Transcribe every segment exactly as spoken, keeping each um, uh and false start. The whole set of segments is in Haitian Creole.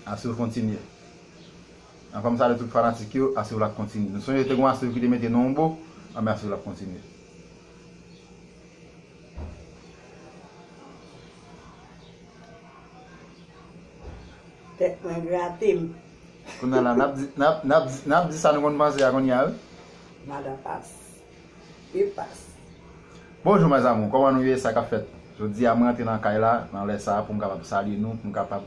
Aswè kontinye. Anvan m salye tout fanatik yo, aswè l ap kontinye. Nou sonje te gen yon aswè ki te mete nou anbo, anben aswè l ap kontinye. Tèt mwen grate m. Kounye a la, n ap di, n ap, n ap, n ap di sa nou konn panse a kounye a, wi. Madan Pas. E Pas. Bonjou, mes amours. Kòman nou ye? Sa k ap fèt? Jodi a, mwen rantre nan kay la, nan lè sa a, pou m kapab salye nou, pou m kapab,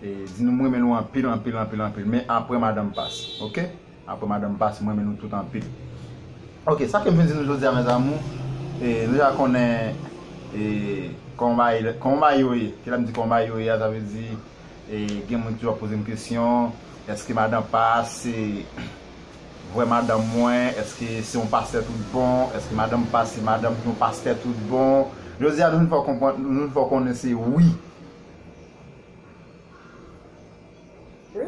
e, di nou, mwen renmen nou anpil, anpil, anpil, anpil. Men apre Madanm Pas, oke? Apre Madanm Pas, mwen renmen nou tout anpil. Oke, sa ke m vin di nou jodi a, mes amours, e, nou ja konnen, e, kòman bagay, kòman bagay yo ye. Kilè m di kòman bagay yo ye a, sa vle di, e, gen moun ki toujou ap poze m kesyon, èske Madanm Pas se vrè madanm mwen? Èske se yon pastè tout bon? Èske Madanm Pas se madanm yon pastè tout bon? Jodi a, nou vin fè w konprann, nou vin fè w konnen se wi. Wi,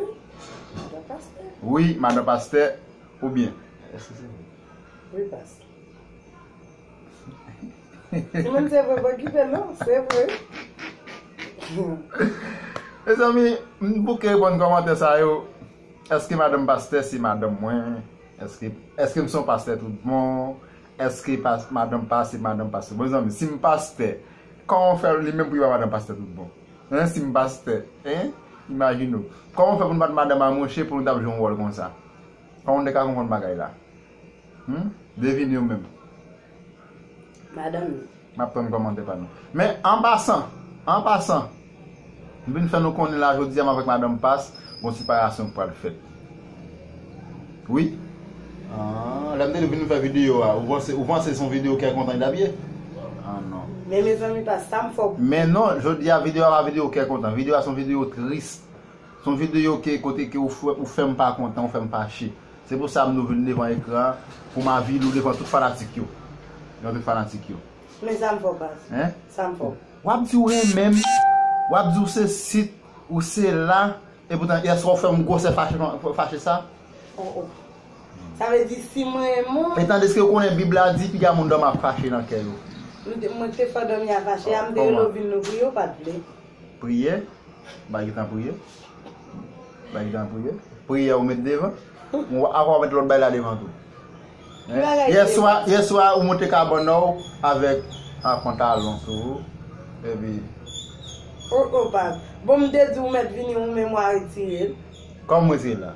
madan pastè. Wi, madan pastè, oubyen? Èske se wi? Wi, pastè. Timoun, se vre, pa okipe l non, se vre. Mezanmi, m bouke reponn kòmantè sa yo. Èske madanm pastè se madanm mwen? Èske, èske m se yon pastè tout bon? Èske pas, madanm Pas se madanm pastè? Bon, mezanmi, si m pastè, kòman fè li menm pou li pa madanm pastè tout bon? Hein, si m pastè, hein? Imajine w. Kòman fè pou nou pa t madanm a mouche pou nou t ap jwe yon wòl konsa? Kòman nou te ka konprann bagay la? Hmm? Devine w menm. Madanm li. M ap tann kòmantè pa nou. Men, an pasan, an pasan, m vin fè nou konnen la jodi a, m avèk Madanm Pas, gon separasyon k pral fèt. Wi. Ah, lè m te di w vin fè videyo a, ou panse, ou panse se yon videyo kè kontan li t ap ye? Ah non. Men mezanmi, pa sa m fè w. Men non, jodi a, videyo a pa videyo kè kontan. Videyo a se yon videyo tris. Se yon videyo ke, kote ke ou fè, ou fè m pa kontan, ou fè m fache. Se pou sa m nou vin devan ekran an, pou m avili w devan tout fanatik yo. Devan tout fanatik yo. Men sa m fè w, Pas. Hein? Sa m fè w. W ap di w renmen m, w ap di w se sit, ou se la, epoutan, yè swa w fè m gwosè fache, fache sa. Oh, oh. Sa vle di si m renmen w. E tandiske ou konnen Bib la di, piga moun dòmi ap fache nan kè yo. M te, mwen te fè w dòmi a fache, a m te rele w vin nou priye, ou pa t vle. Priye? M pa gentan priye. M pa gentan priye. Priyè ou met devan. Ou a, ou a met lòt bagay la devan tou. Hein? Yè swa, yè swa ou monte kabann ou avèk, a, pantalon sou ou. Epi. Oh, oh, pa. Bon, m te di ou mèt vini, ou menm ou a retire l. Kòman m retire l la?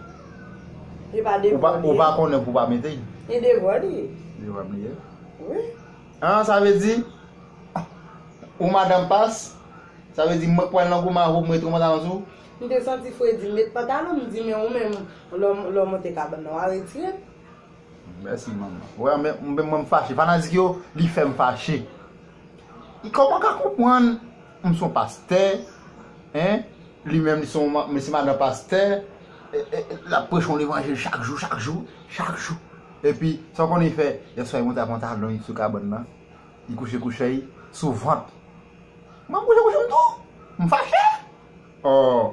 E pa devò li ye. Ou pa konnen pou w pa mete l? E devò li ye. Devò m li ye? Wi. Ah, sa vle di, ou Madanm Pas, sa vle di mwen k pral nan goumen avè w pou m retire pantalon sou ou? M te santi fredi, m met pantalon, m di men ou menm, lè w, lè w monte kabann nan, w a retire l. Mèsi, manman. Wè, men, men mwen m fache. Fanatik yo, li fè m fache. Kòman w ka konprann m se yon pastè, hein? Li menm, li se yon ma-, li se madan pastè, e, e, e, l ap preche yon levanjil chak jou, chak jou, chak jou. Epi, sa w konnen li fè? Yè swa, li monte a pantalon li sou kabann nan. Li kouche kouche li sou vant. Mwen m kouche kouche m tou. M fache. Oh.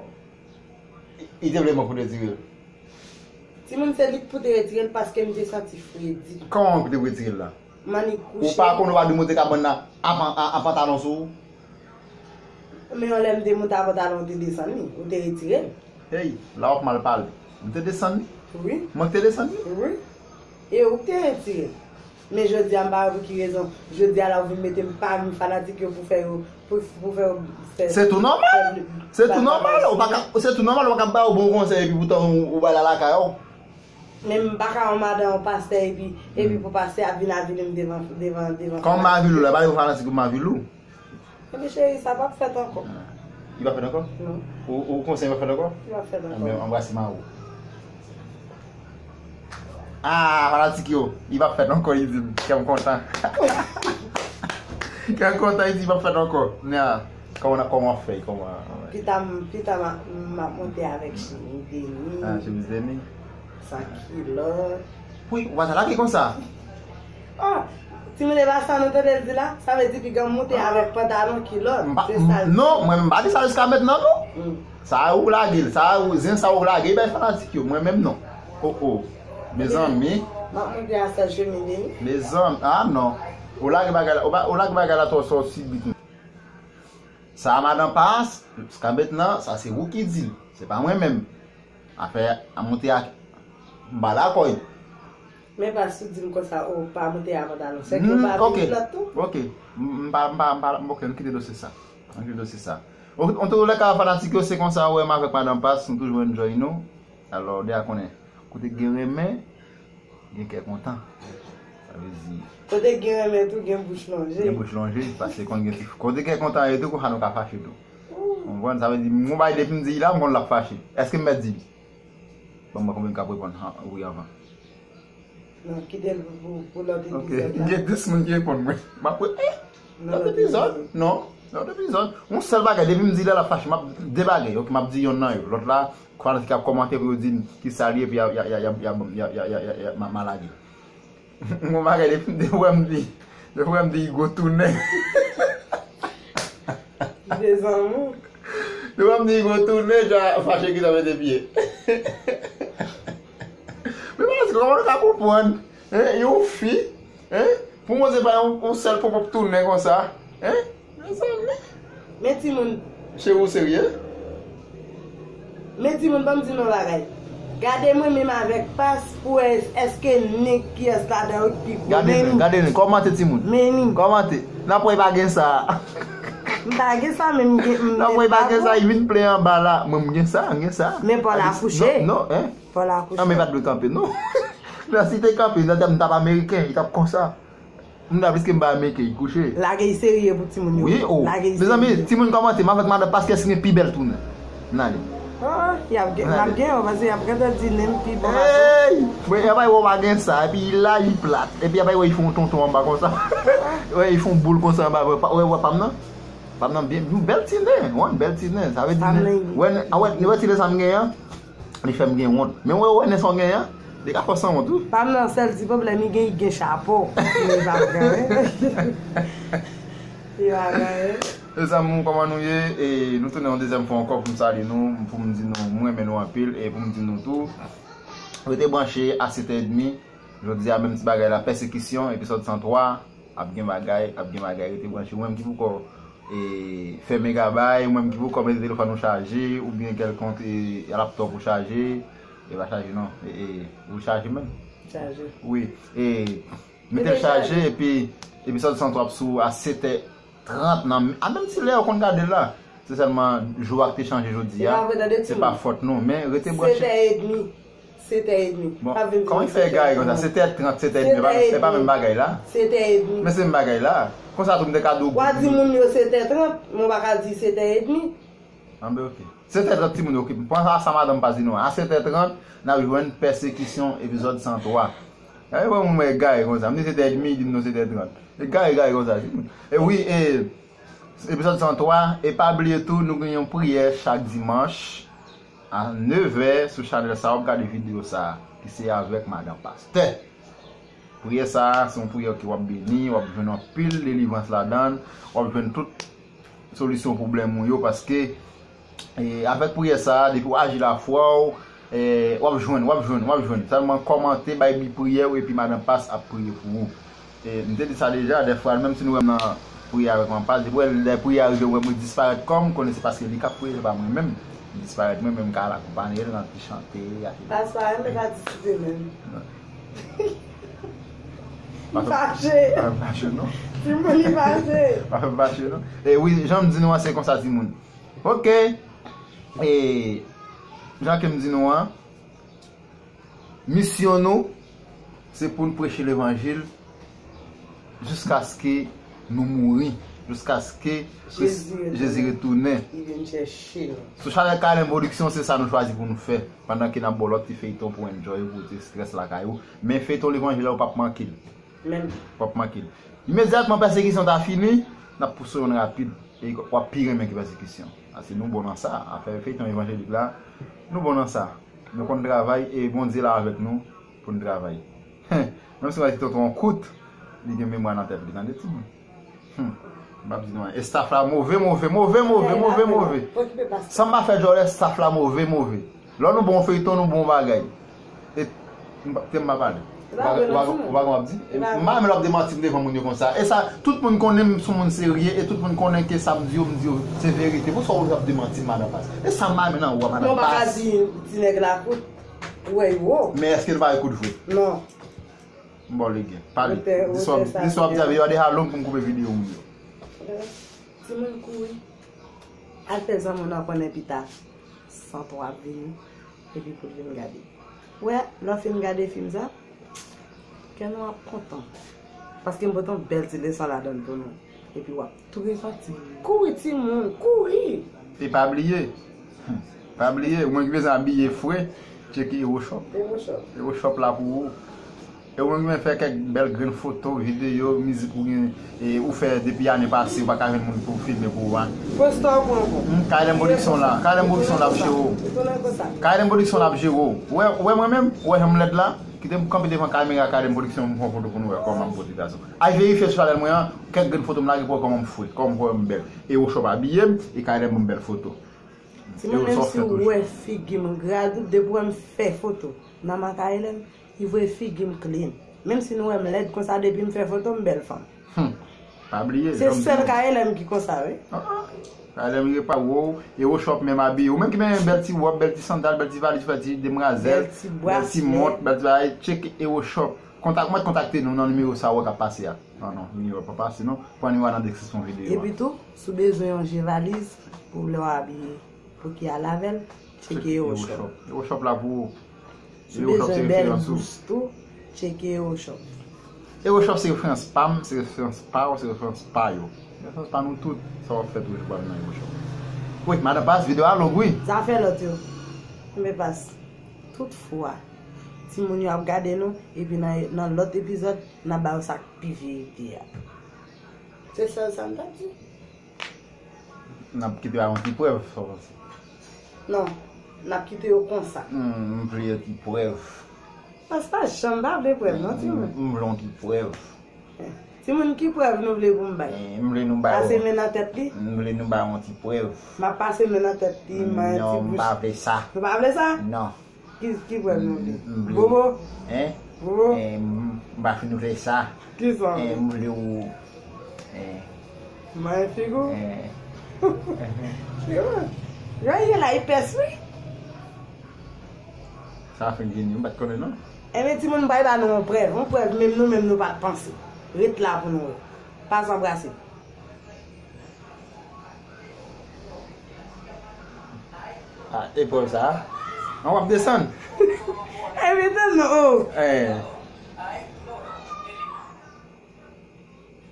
Li te vle mwen pou te retire l. Timoun, se li k pou te retire l paske m te santi fredi. Kòman pou te retire l la? M annik kouche. Ou pa konn ou pa dwe monte kabann nan a, a, a pantalon sou ou? Men yon lè m te monte a pantalon, ou te desann li, ou te retire l. Hey, la w ap mal pale. M te desann li? Wi. Mwen k te desann li? Wi. E ou k te retire l. Men jodi a, m pa wè pou ki rezon. Jodi a la, ou vin mete m pami fanatik yo pou fè yo, pou, pou fè yo fè. Se tou nòmal. Se tou nòmal. Ou pa ka, se tou nòmal, ou pa ka ba yo bon konsèy epi poutan ou, ou bay la lakay ou. Men m pa ka yon madan yon pastè epi, epi pou pastè ap vin avili m devan, devan, devan fanatik. Kòm m avili w la, pa yon fanatik pou m avili w. Epi cheri, sa p ap fèt ankò. Li p ap fèt ankò? Non. Ou, ou konsèy li p ap fèt ankò? Li p ap fèt ankò. Anben, anbrase mari w. Ah, fanatik yo, li p ap fèt ankò, li di m. Kè m kontan. Kè m kontan, li di li p ap fèt ankò. Nya, kòman, kòman w ap fè, kòman? Pita, pita m ap, m ap monte avèk chemiz Denis. Ah, chemiz Denis. San kilòt. Wi, ou pa ta lage konsa. Oh, timoun, e pa sa nou tande l di la? Sa vle di piga m monte avèk pantalon kilòt. Se sa l di. Non, mwen m pa di sa jiska mentnan non. Sa ou lage l, sa ou, zen sa ou lage bay fanatik yo, mwen menm non. Oh, oh. Mezanmi. M ap monte a sèl chemiz Denis. Mezanmi, ah non. Ou lage bagay la, ou lage bagay la twò sòti bit. Sa madan Pas, jiska mentnan, sa se ou ki di l. Se pa mwen menm. Afè a monte ak m pa dakò. Men pa sou di m konsa, o, pa monte a pantalon. Se ke pa vin plòt tou. Ok. M pa, m pa, m pa, ok, m kite dosye sa. M kite dosye sa. An tou lè ka, fanatik yo, se konsa ou wè m avèk madan Pas, nou toujou enjoy nou. Alò, deja konnen, kote gen renmen, gen kè kontan. Sa vle di. Kote gen renmen tou, gen bouch lonje. Gen bouch lonje, paske konn gen ti. Kote kè kontan ye tou, konsa nou ka fache tou. Ou konprann? Sa vle di, m gon bagay depi m di la, m konn l ap fache. Èske m mèt di li? Ban m wè konbyen m k ap reponn wi anvan. Non, kite l pou, pou, pou lòt epizòd la. Gen dis moun ki reponn mwen. M ap wè, eh! Lòt epizòd? Non. Lòt epizòd. Yon sèl bagay, depi m di la, l ap fache. M ap de bagay, ok, m ap di yonn nan yo. Lòt la, fanatik ap kòmante pou yo di m ki sa l ye, epi y a, y a, y a, y a, y a, y a, y a, y a, y a, m a, m a lage. Yon bagay, depi, depi w wè m di, depi w wè m di Igo tounen. Dezanmou. Depi w wè m di Igo tounen, ja fache ki sa mete pye. Men pa se kòman nou ka konprann, hein, yon fi, hein, pou mwen se pa yon, yon sèl pòpòp tounen konsa, hein? Mezanmi. Men timoun. Cheri, ou serye? Men timoun, ban m di nou yon bagay. Gade mwen menm avèk Pas pou wè èske nen kiyès ladan yo ki pi gwo. Gade nen, gade nen, kòmante timoun. Men nen. Kòmante. N ap wè pa gen sa. M pa gen sa, men m gen. N ap wè pa gen sa, li vin plen anba la. Mwen m gen sa, m gen sa. Men Paul akouche. Non, non, hein? Paul akouche. Non, men pa t dwe kanpe, non. Nan si te kanpe, nan tèm t ap ameriken, li t ap konsa. M ta pliske m pa eme ke l kouche. Lage l serye pou timoun yo. Wi, o. Lage l serye. Mezanmi, timoun kòmante, m avèk madan Pas kiyès ki gen pi bèl tounen. N ale. Oh, y ap gen, m ap gen yo, paske y ap gentan di nen m pi bon pase. Ey! Mwen, y ap bay wè w pa gen sa, epi la, li plat. Epi y ap bay wè, li fè yon tonton anba konsa. Wè, li fè yon boul konsa anba, wè, wè, wè, pa m nan. Pa m nan byen, yon bèl ti nen, yon bèl ti nen. Sa vle di, wè, a wè, wè ti nen sa m gen an. Li fè m gen wont. Men wè, wè, nen sa w gen an, li ka fè w sanwont, wi. Pa m nan sèl ti pwoblèm, li gen, li gen chapo. Men li pa p gen anyen. Li pa p gen anyen. Mezanmi, kòman nou ye? E nou tounen yon dezyèm fwa ankò pou m salye nou, pou m di nou, m renmen nou anpil, e pou m di nou tou, rete branche a sèt è edmi. Jodi a, menm ti bagay la, pèsekisyon, epizòd san twa. Ap gen bagay, ap gen bagay, rete branche. Ou menm ki poko, e, fèmen gabay, ou menm ki poko mete telefòn ou chaje, oubyen kèlkonk, e, laptòp ou chaje, e pa chaje non, e, e, ou chaje menm? Chaje. Wi, e, mete l chaje, epi epizòd san twa ap sou a sèt è trant nan, a menm ti lè yo konn gade l la. Se sèlman jou a ki te chanje jodi a. Se pa fòt nou, men rete branche. Sèt è edmi. Sèt è edmi. Bon, kòman l fè egare konsa? Sèt è trant, sèt è edmi, e pa menm bagay la? Sèt è edmi. Men se menm bagay la. Konsa tou m te ka di w. W a di moun yo sèt è trant, men w pa ka di sèt è edmi. Anben, ok. Sèt è trant, timoun yo, ok. Pandan sa, madanm pa di nou. A sèt è trant, n ap jwenn Pèsekisyon, epizòd san twa. Gade kòman moun mwen egare konsa. M di sèt è edmi, li di m non, sèt è trant. Egare, egare konsa, timoun. E wi, e, epizòd san twa, e pa bliye tou, nou gen yon priyè chak dimanch a nèf è sou chanèl sa, w ap gade videyo sa, ki se avèk madan pastè. Priyè sa, se yon priyè ke w ap beni, w ap jwenn anpil delivrans ladan l, w ap jwenn tout solisyon pwoblèm ou yo, paske, e, avèk priyè sa, depi w aji lafwa w, e, w ap jwenn, w ap jwenn, w ap jwenn. Sèlman kòmante, bay bi priyè w, epi madan pas ap priye pou ou. E, m te di sa deja, dèfwa, menm si nou wè m nan priye avèk manpas, depi w wè lè priye a rive, ou wè mwen disparèt kò m, konnen se paske li k ap priye, se pa mwen menm. M disparèt mwen, men m ka al akonpanye l nan ti chante, ak... Pas pa renmen patisipe menm. M fache. Pa fè m fache, non. Timoun, li fache. Pa fè m fache, non. E wi, jan m di nou an, se konsa, timoun. Ok. E, jan ke m di nou an, misyon nou, se pou n preche levanjil jiskaske nou mouri, jiskaske Jezi retounen. Li vin chèche nou. Sou chanèl Kalen Production, se sa nou chwazi pou nou fè. Pandan ke n ap ba w lòt ti feyton pou enjoy ou, pou destrès lakay ou. Men feyton levanjil la, ou p ap manke l. Menm. W ap manke l. Imedyatman pèsekisyon ta fini, n ap pouse w rapid. E w ap pi renmen ke pèsekisyon. Paske nou bon nan sa. Afè feyton evanjelik la, nou bon nan sa. Nou konn travay e Bondye la avèk nou pou n travay. Menm si w wè ti tonton an kout, li gen memwa nan tèt li, tande timoun. Hmm. M ap di nou, staff la move, move, move, move, move, move. Sa m pa fè djòlè, staff la move, move. Lè nou bon feyton, nou bon bagay. E, m pa, te m pa pale. Ou pa, ou pa, ou pa konn w ap di? M pa renmen lè w ap demanti m devan moun yo konsa. E sa, tout moun konnen m se yon moun serye, e tout moun konnen ke sa m di yo, m di yo, se verite. Poukisa w ap demanti m, madan Pas? E sa m pa renmen nan ou a, madan Pas. Non, ou pa ka di ti nèg la kout. Ou wè, yo. Men èske l pa gen kout vre? Non. M ba w legen. Pale. Di sa w ap di a, yo deja long pou m koupe videyo moun yo. Timoun kouri. Al fè zanmi w nan konnen pita. San twa ap vini. Epi pou l vin gade. Wè, lè w fin gade fim sa, kè nou ap kontan. Paske m pote yon bèl ti leson ladan l pou nou. Epi w ap tou repanti. Kouri timoun, kouri! E pa bliye, pa bliye, ou menm ki bezwen abiye fre, tcheke Ewo Shop. Ewo Shop. Ewo Shop la pou ou. E ou menm ki bezwen fè kèk bèl grenn foto, videyo, mizik ou gen, e ou fè depi ane pase, ou pa ka jwenn moun pou filme pou ou a. Poste w pran bon. Hmm, K L M Production la, K L M Production la ap jere w. K L M Production la ap jere w. Ou wè, ou wè mwen menm, ou wè jan m lèd la, kite m kanpe devan kamera K L M Production, m pran foto pou nou wè kòman m pote gason. Al verifye sou chanèl mwen an, kèk grenn foto m lage pou wè kòman m fre, kòman m fre m bèl. Ewo Shop abiye m, e K L M ban m bèl foto. Timoun, menm si w wè figi m gra, depi w wè m fè foto nan K L M, li voye figi m clean. Menm si nou wè m lèd konsa, depi m fè foto, m bèl fanm. Hmm. Pa bliye, se sèl K L M ki konsa, wi. Ah, ah. K L M repare w, Ewo Shop menm abiye. Ou menm ki renmen bèl ti wòb, bèl ti sandal, bèl ti valiz, bèl ti demwazèl, bèl ti mont, bèl ti bagay, tcheke Ewo Shop. Kontak, mwen kontakte nou nan nimewo sa w wè k ap pase a. Non, non, nimewo a pa pase, non. Pran nimewo a nan deskripsyon videyo a. Epi tou, si w bezwen yon je valiz pou lè w abiye, pou ki al avè l, tcheke Ewo Shop. Ewo Shop la pou ou. Si w bezwen bèl bous tou, tcheke Ewo Shop. Ewo Shop se referans pa m, se referans pa w, se referans pa yo. Se referans pa nou tout, sa w ap fè toujou pral nan Ewo Shop. Wi, madan Pas, videyo a long, wi. Zafè lòt yo. Men Pas, tout fwa, timoun yo ap gade nou, epi nan, nan lòt epizòd, n ap ba yo sa k pi verite a. Se sèl sa m t ap di. N ap kite a yon ti prèv, sa w panse? Non, n ap kite yo konsa. Hmm, m vle yon ti prèv. Pas pa janm pa vle prèv, non, timoun. M, m vle yon ti prèv. Timoun, ki prèv nou vle pou m bay? Eh, m vle nou bay. Pase men nan tèt li? M vle nou bay yon ti prèv. M ap pase men nan tèt li, m bay yon ti bouch. Non, m pa vle sa. Nou pa vle sa? Non. Ki, ki prèv nou vle? M, m vle. Bobo? Hein? Bobo? Eh, m, m pa fin vle sa. Kisa w vle? Eh, m vle w, eh. Manyen figi w? Eh. Yo, yo ye la, ipès, wi. Sa fin vini, m pa t konnen, non. Enben, timoun, m pral ba nou yon prèv. Yon prèv, menm nou menm nou pa t panse. Ret la pou nou wè. Pas anbrase. Ah, epòl sa a. An w ap desann. Enben, tann non, oh. Eh.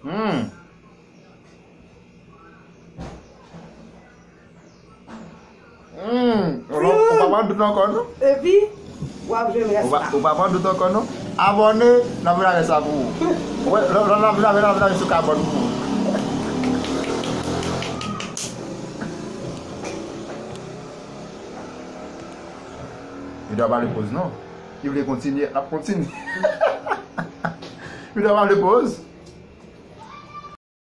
Hmm. Hmm. Ou pa, ou pa pran dout ankò, non? Epi, w ap jwenn rès la. Ou pa, ou pa pran dout ankò, non? Abòne, n ap vin avè sa pou ou. Ou wè, lè, lè n ap vin avè, n ap vin avè sou kabòn pou ou. Videyo a pa li poz, non. Li vle kontinye, l ap kontinye. Videyo a pa li poz.